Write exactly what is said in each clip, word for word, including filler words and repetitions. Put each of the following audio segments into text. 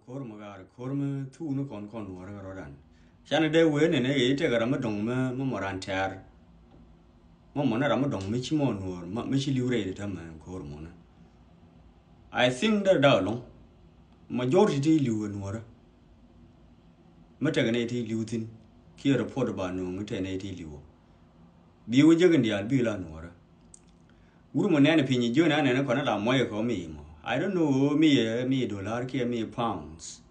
Ko̱r mi ɣaar ko̱r mi thuk ni kɔn kɔn nuɔ̱ɔ̱r kä rɔ̱dan. Canɛ dee wee nɛnɛ ɣee tekɛ ram mi dɔ̱ŋ mi mi mɔ ran tɛ̈r. Mi mɔ ni ram mi dɔ̱ŋ mi ci mɔ nuɔ̱ɔ̱r mi ci li̱w rɛy ti täämɛ ko̱r mɔni. I think derɛ da̱k ɛlɔ̱ŋ. Majority ti li̱w ɛ nuɔ̱ɔ̱rä. Mi tekɛ nɛy ti li̱w thi̱n kiɛ report ba nööŋ tekɛ nɛy ti li̱w ɔ. Bi wä jek in diaal bi la nuɔ̱ɔ̱rä. Wur mɔ nɛn piny jiön a nɛn kɔn la muɔc kɛ mi mɔ. I don't know mi yɛ mi dollar kiɛ mi pounds.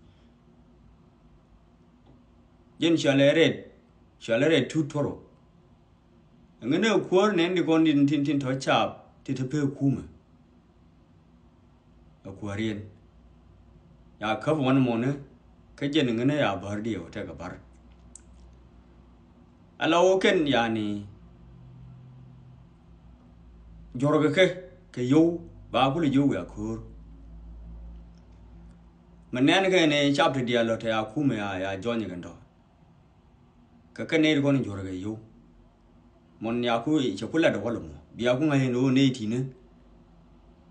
Jɛn cualɛ rɛt, cualɛ rɛt tut toro. Ŋänɛ kuäär nɛn di kɔn tin tin tin tɔ cap ti te pek kumɛ. A kuäär yɛn. Ya käp wan mɔnɛ kä jɛn ŋänɛ ya bär diɛ wä tekɛ bär. Ala wä kɛn yani. Juɔrkɛ kɛ kɛ yow ba kulɛ yow wiaa ko̱o̱r. Mɛ nɛn kɛ ni cap ti diaal lɔ te a kumɛ ya ya jɔny kɛn tɔ. Kɛ kɛ nɛy ti kɔn juɔrkɛ yow. Mɔn ya ku cɛ ku lat walɛ mɔ bia ku ŋa̱c ni ɣöö nɛy ti̱nä.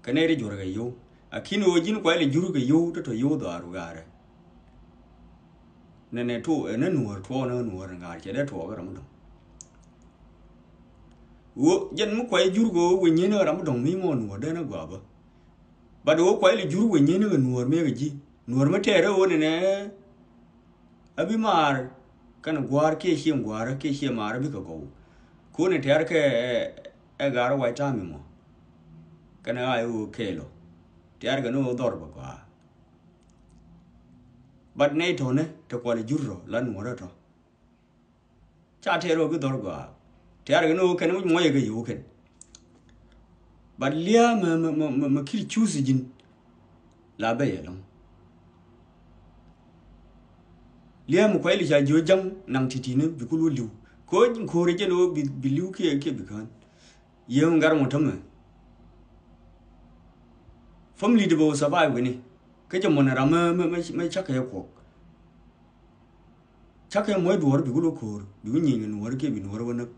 Kɛ nɛy ti juɔrkɛ yow. A ki̱n ɣöö ji̱n kuay lɛ jur kɛ yow ti tɔ yow dhɔaar wiaarɛ. Nɛnɛ tuɔ ɛn nuɔ̱ɔ̱r tuɔɔk ni nuɔ̱ɔ̱r ni ŋa̱a̱r cɛ dee tuɔɔk ram mi dɔ̱ŋ. Ɣöö jɛn mi kuay jur kɛ ɣöö wä nyieni ram mi dɔ̱ŋ mi mɔ nuɔ̱ɔ̱r dee ni gɔaa bä. Bat ɣöö kuay lɛ jur wä nyieni kɛ nuɔ̱ɔ̱r mi kɛ ji̱ nuɔ̱ɔ̱r mi tɛɛr ɣöö nɛnɛ. A bi maar kɛn gua̱a̱r kiɛ ciem gua̱a̱r kiɛ ciem maar a bi kɛ gɔw. Kun ɛ tɛɛr kɛ ɛ gaar wac ta̱a̱ mi mɔ. Kɛn ɛ ɣa̱a̱ ɣöö kɛɛl ɔ tɛɛr kɛ ni ɣöö dhɔr bɛ gɔaa. Bat nɛy tɔ̱nɛ te kual jur rɔ la nuɔ̱ɔ̱rä tɔ. Ca tɛɛr ɣöö bi dhɔr gɔaa. Tɛɛr kɛ ni ɣöö kɛn wi̱c muɔyɛ kɛ yo̱o̱ kɛn. Bat lia̱a̱ mɛ mɛ mɛ mɛ ki̱r cuuth ji̱n. La bɛ yɛ lɔ̱ŋ. Lia̱a̱ mɛ kuay li ca jiö ja̱ŋ naŋ ti̱ti̱ni bi kul wä li̱w. Ko̱ ko̱ri jɛn ɣöö bi bi li̱w kiɛ kiɛ bi kään. Yieŋ gat mɔ tämɛ. Family di bɛ wä survive kɛ ni kä jɛ mɔnɛ ram mɛ mɛ mɛ cakɛ yɛ kuɔk. Cakɛ mɔc duɔɔr bik wä ko̱o̱r bik wä nyieny kɛ nuɔɔr kiɛ bi nuɔɔr wä näk.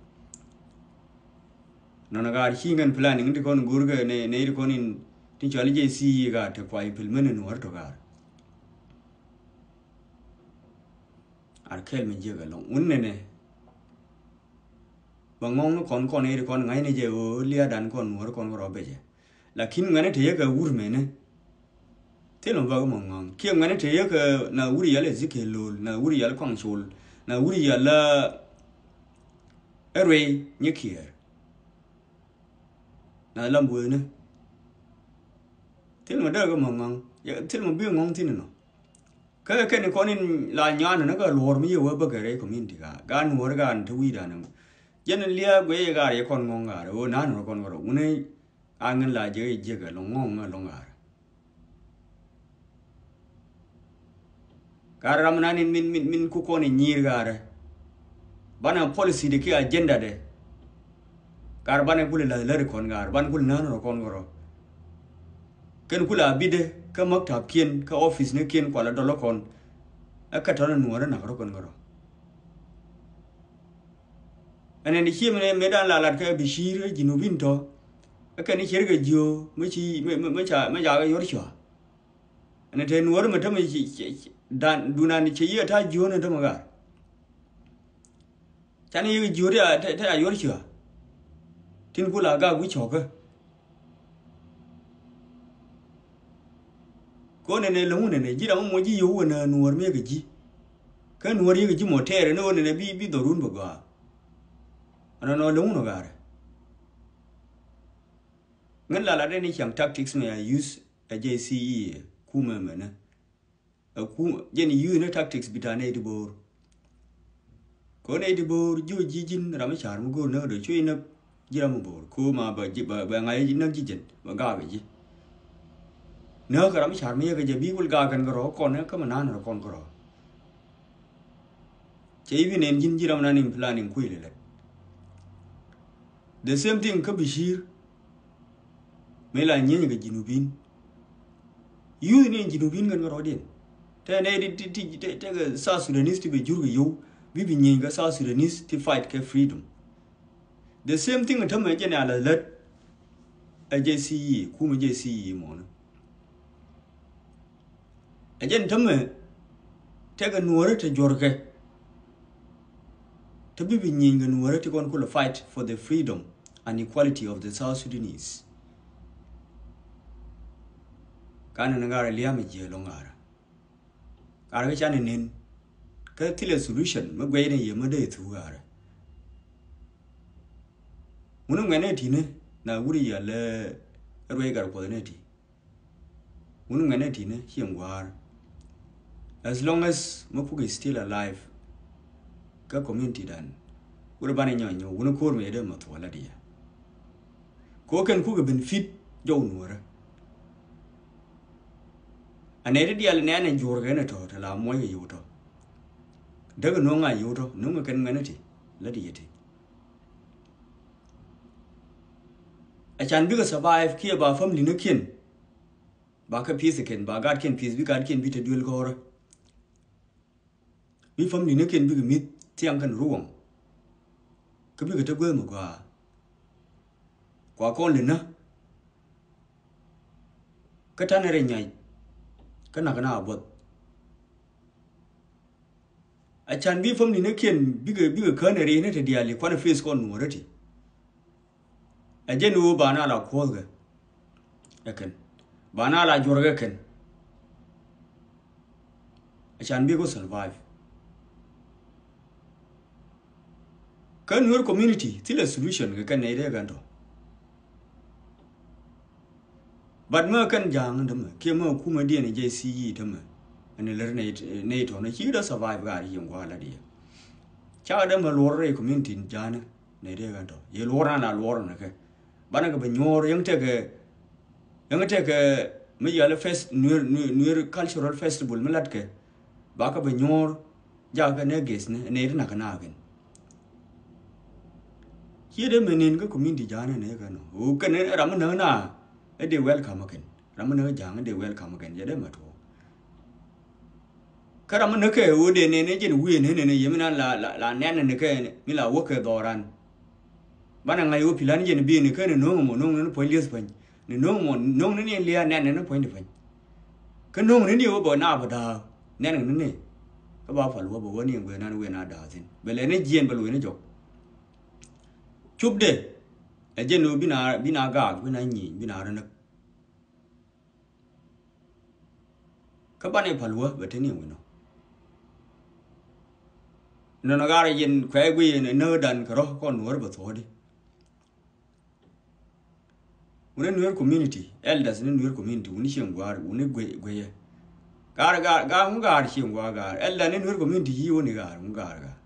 Nɔnɔ gaar ci ŋɛn planning ti kɔn go̱o̱r kɛ nɛ nɛ ti kɔn in ti cɔal jɛ si yi gaar te kua implement nuɔɔr tɔ gaar. Ar kɛl mi jiɛk ɛlɔŋ wun nɛnɛ. Bɛ ŋɔŋ ni kɔn kɔn iri kɔn ŋa̱cni jɛ ɣöö lia̱a̱dan kɔn nuɔ̱ɔ̱ri kɔn kɛ rɔ becɛ. Lakin ŋuɛni te yekɛ wur meni. Thil mɛ bäk mɔ ŋɔ̱ŋ kiɛ ŋuɛni te yekɛ na wur yɛl Ezekiel lo̱l na wur yɛl kɔaŋ col na wur yɛl ɛ ruey nyi kiɛɛr. Na lam buethni. Thil mɛ däk mɔ ŋɔ̱ŋ thil mɛ bi ŋɔ̱ŋ thin nɔ. Kä kɛn kɔn in la nyuan ni kä luɔr mi yɛ wee bäkɛ rɛy community ka ga nuɔr ga ni te wi̱i̱ dan. Jɛn liɛ guɛ yɛ gar yɛ kɔn ŋɔŋ gar o nan rɔ kɔn gar o wuni. A ŋin la jɛ yɛ jɛ kɛ lɔŋ ŋɔŋ ŋɛ lɔŋ gar. Gar ram nan in min min min ku kɔn in nyir gar. Banɛ policy de ki agenda de. Kar banɛ kulɛ la̱th läri kɔn ŋa̱a̱r ban kulɛ nään rɔ kɔn kärɔ. Kɛn kulɛ a bitdɛ kä maktap kiɛn kä office ni kiɛn kualɛ dɔlä kɔn. Ɛ kä tɔnɛ nuɔ̱ɔ̱rä nak rɔ kɔn kärɔ. Ɛn ɛn ciemɛ mëë dan la lat kɛ bi ci̱i̱r ɛ ji̱n wä bin tɔ. Ɛ kɛn cier kɛ jiö mä ci mä ca kɛ yuɔr cua. Ɛn ɛ te nuɔ̱ɔ̱rä mä tämɛ dan dunan cɛ yiëë ta̱a̱ jiöön ɛ tämɛ ɣaar. Canɛ yek jiöt te a yuɔr ciöa. Tin ku la gak wi̱c cɔ̱kä. Kɛ ɣöö nɛnɛ lo̱ŋ nɛnɛ ji̱ ram mɔ ji̱ yio̱w wä nä nuɔ̱ɔ̱r mi yekɛ ji̱. Kä nuɔ̱ɔ̱r yekɛ ji̱ mɔ tɛɛrɛ ni ɣöö nɛnɛ bi bi dhɔrun bɛ gɔaa. Ɛnɔnɔ lo̱ŋ nɔ gaarɛ. Ŋän la la dee ni ciaŋ tactics mɛ a use a J C E kumɛ mɛnɛ. Ɛ kum jɛn use ni tactics bi ta nɛy ti bo̱o̱r. Kɛ ɣöö nɛy ti bo̱o̱r ji̱ ɣöö ji̱ ji̱n ram mi ca̱r mi go̱o̱r näk dee cuɛ näk ji̱ ram mi bo̱o̱r ko̱o̱m a bɛ ŋa̱c ji̱ näk ji̱ jɛn bɛ gaak ji̱. Näk kɛ ram mi ca̱r mi yɛ kɛ jɛ bi wul gaak kɛn kɛ rɔ̱ kɔn ɛ kä mi naan rɔ kɔn kɛ rɔ̱. Cɛ i̱ bi nɛn ji̱n ji̱ ram nan in planning kuël ilɛ. The same thing kä Bashir. Mëë la nyieny kɛ Jinubin. Youth ni Jinubin kɛn kɛ rɔɔdiɛn. Tɛ nɛ ti ti ti tɛ kɛ South Sudanese ti bɛ jur kɛ yow. Bi bi nyieny kɛ South Sudanese ti fight kɛ freedom. The same thing täämɛ jɛn a la lät. Ɛ J C E kumɛ J C E mɔnɛ. Ɛ jɛn tämɛ tekɛ nuɔrä te juɔrkɛ. Te bi bi nyieeny kɛ nuɔrä ti kɔn kulɛ fight for the freedom and equality of the South Sudanese. Kanɛ ni ŋa̱rä liam ɛ jiɛ lɔ ŋa̱rä. Ŋa̱rä kä canɛ nen kä thilɛ solution mi guɛy ni yɛ mi dee thuk ŋa̱rä. Wuni ŋuɛnɛ ti̱ni na wuri yɛ lɛ ruɛy gar kuɔth ni ti. Wun ŋuɛnɛ ti̱ni cieŋ gua̱a̱r. As long as mi Puk is still alive kä community dan, wun banɛ nyɔny nyɔ wun ko̱r mi yɛ dee ma thuɔlä diɛ. Ko kɛn kukɛ benefit jɔw nuɔrä. Anɛ ti dial nɛn ɛ juɔr kɛn ɛ tɔ te la muɔc kɛ yow tɔ. Däk ɛ no̱o̱ŋ a yow tɔ no̱o̱ŋ kɛ kɛn ŋuɛnɛ ti la diɛ ti. Ɛ can bikɛ survive kiɛ ba family ni kiɛn. Ba kä peace kɛn, ba gatkiɛn peace, bi gatkiɛn bi te duel kɔrä. Bi family ni kɛn bikɛ mi̱th thiaŋ kɛn ruɔ̱ŋ. Kä bikɛ te guäth mi gɔaa. Kua kɔn lɛ nä. Kä tanɛ rɛ nyay. Kä nak na a buɔth. A can bi family ni kiɛn bikɛ, bikɛ kän ɛ ri ni te diali kuan face kɔn nuɔrä ti. Ɛ jɛn ɣöö ba na la kuɔth kɛ ɛ kɛn, ba na la juɔr kɛ kɛn. A can bi ku survive. Kä Nuer community thilɛ solution kɛ kɛn nɛy dee kɛn tɔ. But mɛ kɛn ja̱a̱ŋ tämɛ kiɛ mɛ kumɛ diɛn jɛ C E tämɛ. Ɛn lär nɛy, nɛy tɔ̱ nɛ ci dee survive gaa ri yɛn gua̱a̱ la diɛ. Cakɛ dee mɛ luɔr rɛy community ja̱a̱nä nɛy dee kɛn tɔ̱ yɛ luɔr na la luɔr nɛ kɛ. Banɛ kɛ bɛ nyuɔr yäŋ tekɛ, yäŋ tekɛ mi yɛl fest, Nuer, Nuer, Nuer cultural festival mi lat kɛ. Bakɛ bɛ nyuɔr. Jakɛ nɛ ges ni nɛ ti nak na kɛn. Ciɛ dee mɛ nin kä community ja̱a̱nɛ nɛ kɛn ɔ kɛn ram mi näk na. Ɛ dee welcome kɛn ram mi näk ja̱a̱ŋ ɛ dee welcome kɛn jɛ dee mɛ tuɔ. Kä ram mi näk kɛ ɣöö dee nɛn ɛ jɛn wiee nɛ nɛn ɛ yɛ mi nan la, la, la nɛn ɛ ni kɛ mi la wäk kɛ dhɔran. Banɛ ŋa̱c ɣöö pi̱lan jɛn bi̱i̱ni kä ni no̱o̱ŋ mɔ no̱o̱ŋ ni puɔ̱ny lieth puɔ̱ny. Ni no̱o̱ŋ mɔ no̱o̱ŋ ni ni lia̱a̱ nɛn ni puɔ̱ny ni puɔ̱ny. Kä no̱o̱ŋ ni ni ɣöö bɛ na bɛ da̱a̱k nɛn ni ni. Kä ba pal wä bɛ wä ni ŋuɛ nan wëë na da̱a̱k thi̱n bɛ lɛ ni jiɛn bɛ luɔ̱c ni jɔk. Cupdɛ ɛ jɛn ɣöö bi na, bi na gaak bi na nyieny bi na rä näk. Kä banɛ pal wä bɛ te ni wi̱nɔ. Nɔnɔ ɣaar yɛn kuɛ guiy yɛn näk dan kɛ rɔ kɔn nuɔr bɛ thuɔɔdi. Wuni Nuer community, elders ni Nuer community, wuni cieŋ gua̱a̱r, wuni guiy, guiy yɛ. Ɣaar, ɣaar, ɣaar, ŋu ɣaar cieŋ gua̱a̱r ɣaar. Elder ni Nuer community yi wuni ɣaar, ŋu ɣaar ɣaar.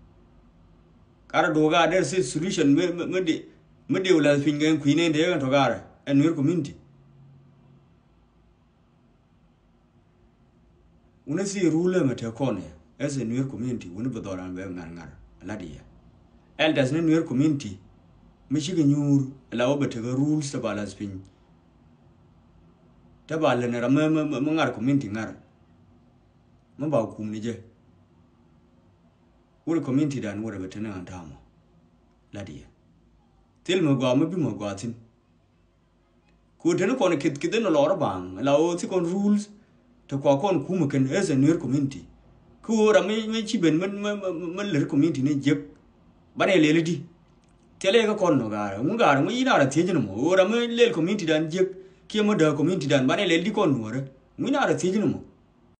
Ɣaar duɔ̱ɔ̱k ɣaar der si solution mi, mi, mi di, mi di wula piny kɛ kui̱ ni dee kɛ tɔ ɣaar ɛ Nuer community. Wuni si rule mɛ te kɔn yɛ as a Nuer community wuni bɛ dhɔran bɛ ŋar ŋar a lat yɛ. Elders ni Nuer community mi cikɛ nyuur a la wä bɛ tekɛ rules te ba las piny. Te ba lɛ ni ram mi, mi, mi ŋar community ŋar. Mi ba kum ni jɛ. Wuri community dan wuri bɛ te ni ŋan tamɔ. Lat yɛ. Thil mɛ gɔaa mi bi mɛ gɔaa thin. Ku teni kɔn kith kith in lɔr baŋ la ɣöö thi kɔn rules. Te kua kɔn kumä kɛn as a Nuer community. Kä ɣöö ram mi, mi ci ben mi, mi, mi, mi lär community ni jiäk. Banɛ lɛl di. Thilɛ kä kɔn nɔ gaarɛ ŋu gaarɛ ŋu yin a rɔ thiec ni mɔ ɣöö ram mi lɛl community dan jiäk. Kiɛ mi dääk community dan banɛ lɛl di kɔn nuɔrɛ ŋu yin a rɔ thiec ni mɔ.